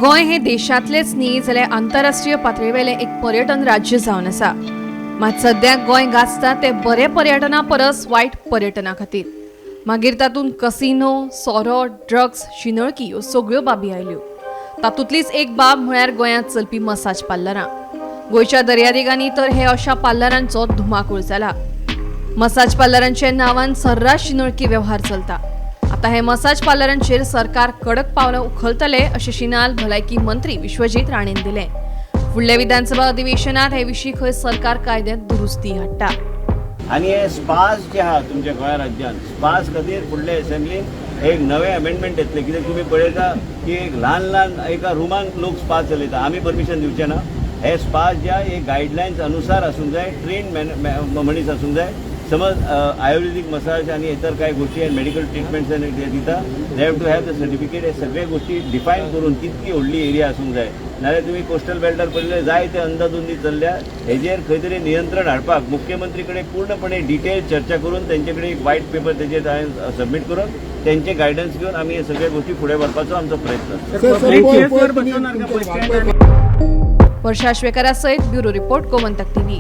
गोंय हे देशांतलेच न्ही जाल्यार आंतरराष्ट्रीय पातळेवेलें एक पर्यटन राज्य जावन आसा. मात सद्याक गोंय गाजता तें बरें पर्यटना परस वायट पर्यटना खातीर. मागीर तातूंत कसिनो, सोरो, ड्रग्स, शिंदळकी ह्यो सगळ्यो बाबी आयल्यो. तातूंतलीच एक बाब म्हळ्यार गोंयांत चलपी मसाज पार्लरां. गोंयच्या दर्यादेगांनी तर हे अशा पार्लरांचो धुमाकूळ जाला. मसाज पार्लरांच्या नांवान सर्रास शिंदळकी वेव्हार चलता. आता हे मसाज पार्लरांचेर सरकार कडक पावलां उखलतले अशें शिनाल भलायकी मंत्री विश्वजीत राणेन दिलें. फुडल्या विधानसभा अधिवेशनात हे विशीं खंय सरकार कायद्यांत दुरुस्ती हाडटा. आनी हे स्पास जे आहा तुमच्या गोंया राज्यांत, स्पास खातीर फुडल्या असेंब्लीन एक नवें अमेंडमेंट येतलें. कित्याक तुमी पळयता की एक ल्हान ल्हान एका रुमान लोक स्पा चलयता. आमी परमिशन दिवचे ना. हे स्पास जे आहा हे गायडलायन्स अनुसार आसूंक जाय, ट्रेन मनीस आसूंक जाय. समज आयुर्वेदीक मसाज आनी इतर कांय गोश्टी आनी मेडिकल ट्रिटमेंट्स ते दिता, they have to have the certificate. हे सगळे गोश्टी डिफायन करून कितकी व्हडली एरिया आसूंक जाय. नाल्यार तुमी कोस्टल बेल्टार पळयले जाय ते अंदाधुंदी चल्ल्या. हेजेर खंय तरी नियंत्रण हाडपाक मुख्यमंत्री कडेन पूर्णपणे डिटेल चर्चा करून तेंचे कडेन एक व्हायट पेपर तेजेर हांवें सबमीट करून तेंचे गायडन्स घेवन आमी हे सगळे गोश्टी फुडें व्हरपाचो आमचो प्रयत्न आसा. वर्षा श्वेकरा सयत ब्युरो रिपोर्ट, गोमंतक टीव्ही.